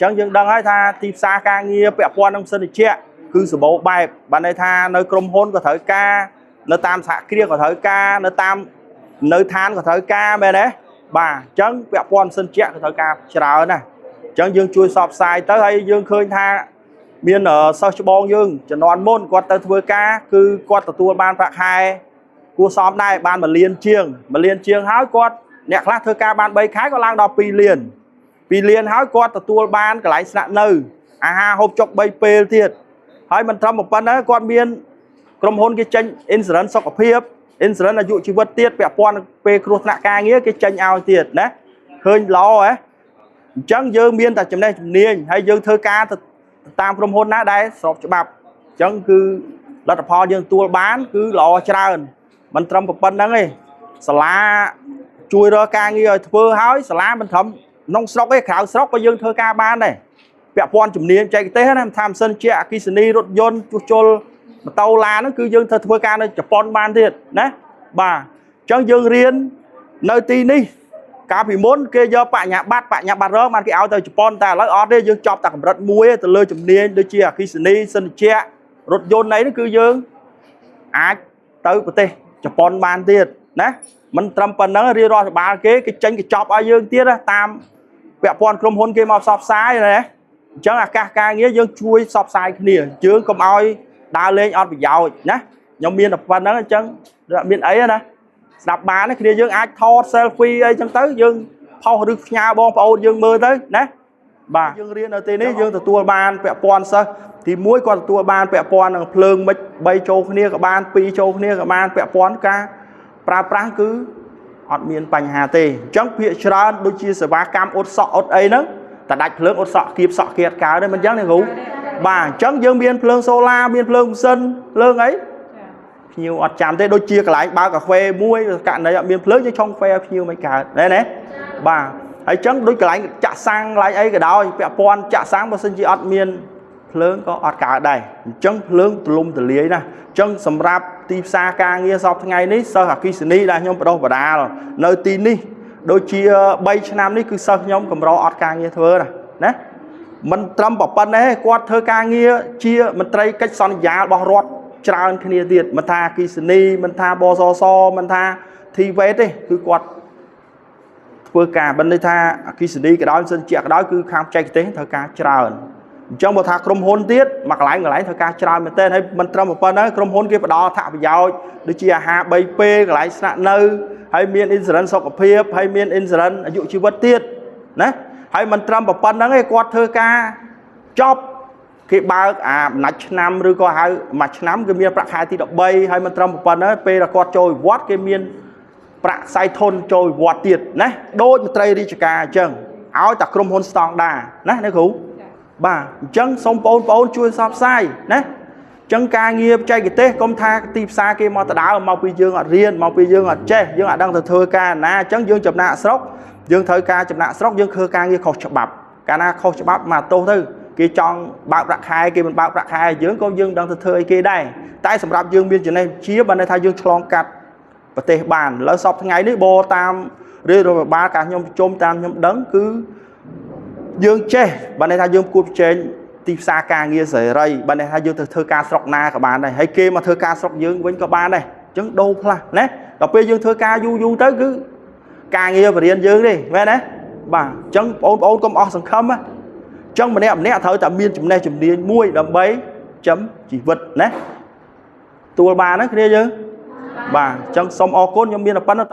ញ្ចឹងយើងដឹងហើយថាទីផ្សារការងារពាក់ព័ន្ធនឹងម៉ាស៊ីនត្រជាក់គឺសម្បូរបែបបានន័យថានៅក្រុមហ៊ុនក៏ត្រូវការនៅតាមសហគ្រាសក៏ត្រូវការនៅតាមនៅឋានក៏ត្រូវការមែនទេបាទអញ្ចឹងពាក់ព័ន្ធម៉ាស៊ីនត្រជាក់ក៏ត្រូវការច្រើនណាស់អញ្ចឹងយើងជួយផ្សព្វផ្សាយទៅហើយយើងឃើញថាមានសិស្សច្បងយើងជំនាន់មុនគាត់ទៅធ្វើការគឺគាត់ទទួលបានប្រាក់ខែគួរសមដែរបាន1លានជាង1លានជាងហើយគាត់អ្នកខ្លះធ្វើការបាន3ខែក៏ឡើងដល់2លាន2លានហើយគាត់ទទួលបានកន្លែងស្នាក់នៅអាហារហូបចុក3ពេលទៀតហើយមិនត្រឹមប៉ុណ្ណឹងគាត់មានក្រុមហ៊ុនគេចេញ insurance សុខភាព insurance អាយុជីវិតទៀតពាក់ព័ន្ធនឹងពេលគ្រោះថ្នាក់ការងារគេចេញឲ្យទៀតណាឃើញល្អហ៎អញ្ចឹងយើងមានតែចំណេះជំនាញហើយយើងធ្វើការទៅតាមក្រុមហ៊ុនណាដែលស្របច្បាប់អញ្ចឹងគឺលទ្ធផលយើងទទួលបានគឺល្អច្រើនមិនត្រឹមប៉ុណ្្នឹងទេសាលាជួយរកការងារឲ្យធ្វើហើយសាលាមិនត្រឹមក្នុងស្រុកទេក្រៅស្រុកក៏យើងធ្វើការបានដែរពាក់ព័ន្ធជំនាញបច្ចេកទេសណាមិនថាម៉ាស៊ីនជាអគ្គិសនីរថយន្តជួសជុលម៉ូតូឡានហ្នឹងគឺយើងធ្វើការនៅជប៉ុនបានទៀតណាបាទអញ្ចឹងយើងរៀននៅទីនេះកាលពីមុនគេយកបញ្ញាបត្របញ្ញាបត្ររងបានគេឲ្យទៅជប៉ុនតែឥឡូវអត់ទេយើងចប់តែកម្រិតមួយទេទៅលើជំនាញដូចជាអគ្គិសនីសិនជារថយន្តអីហ្នឹងគឺយើងអាចទៅប្រទេសជប៉ុនបានទៀតណាមិនត្រឹមប៉ុណ្្នឹងរាជរដ្ឋបាលគេគេចេញកញ្ចប់ឲ្យយើងទៀតណាតាមពាក់ព័ន្ធក្រុមហ៊ុនគេមកផ្សព្វផ្សាយណាអញ្ចឹងឱកាសការងារយើងជួយផ្សព្វផ្សាយគ្នាយើងកុំឲ្យដើរលេងអត់ប្រយោជន៍ណាខ្ញុំមានតែប៉ុណ្្នឹងអញ្ចឹងអត់មានអីទេណាស្ដាប់បានទេគ្នាយើងអាចថត selfie អីចឹងទៅយើងផុសឬផ្ញើបងប្អូនយើងមើលទៅណាបាទយើងរៀននៅទីនេះយើងទទួលបានពាក់ព័ន្ធសិស្សទី1គាត់ទទួលបានពាក់ព័ន្ធនឹងភ្លើងមិច3ចូលគ្នាក៏បាន2ចូលគ្នាក៏បានពាក់ព័ន្ធការប្រើប្រាស់គឺអត់មានបញ្ហាទេអញ្ចឹងភាគច្រើនដូចជាសេវាកម្មអ៊ុតសក់អ៊ុតអីហ្នឹងតែដាច់ភ្លើងអ៊ុតសក់គៀបសក់គៀតកើតទេមិនអញ្ចឹងទេគ្រូបាទអញ្ចឹងយើងមានភ្លើងសូឡាមានភ្លើងម៉ាស៊ីនភ្លើងអីភ្ញៀវអត់ចាំទេដូចជាកន្លែងបើកកាហ្វេមួយករណីអត់មានភ្លើងយើងឆុងកាហ្វេឲ្យភ្ញៀវមិនកើតណែណាបាទហើយអញ្ចឹងដូចកន្លែងចាក់សាំងកន្លែងអីក៏ដោយពាក់ព័ន្ធចាក់សាំងបើសិនជាអត់មានភ្លើងក៏អត់កើតដែរអញ្ចឹងភ្លើងទលំទលាយណាស់អញ្ចឹងសម្រាប់ទីផ្សារការងារសពថ្ងៃនេះសិស្សអគ្គិសនីដែលខ្ញុំបដោះបដាលនៅទីនេះដូចជា3ឆ្នាំនេះគឺសិស្សខ្ញុំកម្រអត់ការងារធ្វើណាណាមិនត្រឹមប៉ុណ្ណេះទេគាត់ធ្វើការងារជាមន្ត្រីកិច្ចសន្យារបស់រដ្ឋច្រើនគ្នាទៀតមិនថាអគ្គិសនីមិនថាបសសមិនថា TVET ទេគឺគាត់ធ្វើការបើន័យថាអគ្គិសនីក៏ដោយសិនជាក៏ដោយគឺខាងបច្ចេកទេសត្រូវការច្រើនអញ្ចឹងបើថាក្រុមហ៊ុនទៀតមួយកន្លែងកន្លែងត្រូវការច្រើនមែនទែនហើយមិនត្រឹមប៉ុណ្ណឹងក្រុមហ៊ុនគេផ្ដល់អត្ថប្រយោជន៍ដូចជាអាហារ3ពេលកន្លែងស្នាក់នៅហើយមាន insurance សុខភាពហើយមាន insurance អាយុជីវិតទៀតណាហើយមិនត្រឹមប៉ុណ្្នឹងទេគាត់ធ្វើការចប់គេបើកអាបំណាច់ឆ្នាំឬក៏ហៅមួយឆ្នាំគេមានប្រាក់ខែទី13ហើយមិនត្រឹមប៉ុណ្្នឹងពេលដែលគាត់ចូលវិវត្តគេមានប្រាក់ខ្សែធនចូលវិវត្តទៀតណាដូចមន្ត្រីរាជការអញ្ចឹងឲ្យតែក្រុមហ៊ុនស្តង់ដាណាអ្នកគ្រូបាទអញ្ចឹងសូមបងប្អូនជួយផ្សព្វផ្សាយណាអញ្ចឹងការងារបច្ចេកទេសកុំថាទីផ្សារគេមកដដើមមកពីយើងអត់រៀនមកពីយើងអត់ចេះយើងអត់ដឹងទៅធ្វើការណាអញ្ចឹងយើងចំណាក់ស្រុកយើងត្រូវការចំណាក់ស្រុកយើងធ្វើការងារខុសច្បាប់កាលណាខុសច្បាប់មកទោសទៅគេចង់បើកប្រាក់ខែគេមិនបើកប្រាក់ខែយើងក៏យើងមិនដឹងទៅធ្វើអីគេដែរតែសម្រាប់យើងមានចំណេះជាបានន័យថាយើងឆ្លងកាត់ប្រទេសបានឥឡូវសពថ្ងៃនេះបតាមរាជរដ្ឋាភិបាលការខ្ញុំប្រជុំតាមខ្ញុំដឹងគឺយើងចេះបានន័យថាយើងគួរប្រជែងទីផ្សារការងារសេរីបានន័យថាយើងទៅធ្វើការស្រុកណាក៏បានដែរហើយគេមកធ្វើការស្រុកយើងវិញក៏បានដែរអញ្ចឹងដូរផ្លាស់ណាដល់ពេលយើងធ្វើការយូរយូរទៅគឺការងារបរៀនយើងទេមែនទេបាទអញ្ចឹងបងប្អូនកុំអស់សង្ឃឹមណាអញ្ចឹងម្នាក់ម្នាក់ត្រូវតែមានចំណេះជំនាញមួយដើម្បីចិញ្ចឹមជីវិតណាទួលបានណាគ្នាយើងបាទអញ្ចឹងសូមអរគុណខ្ញុំមានតែប៉ុណ្្នឹង។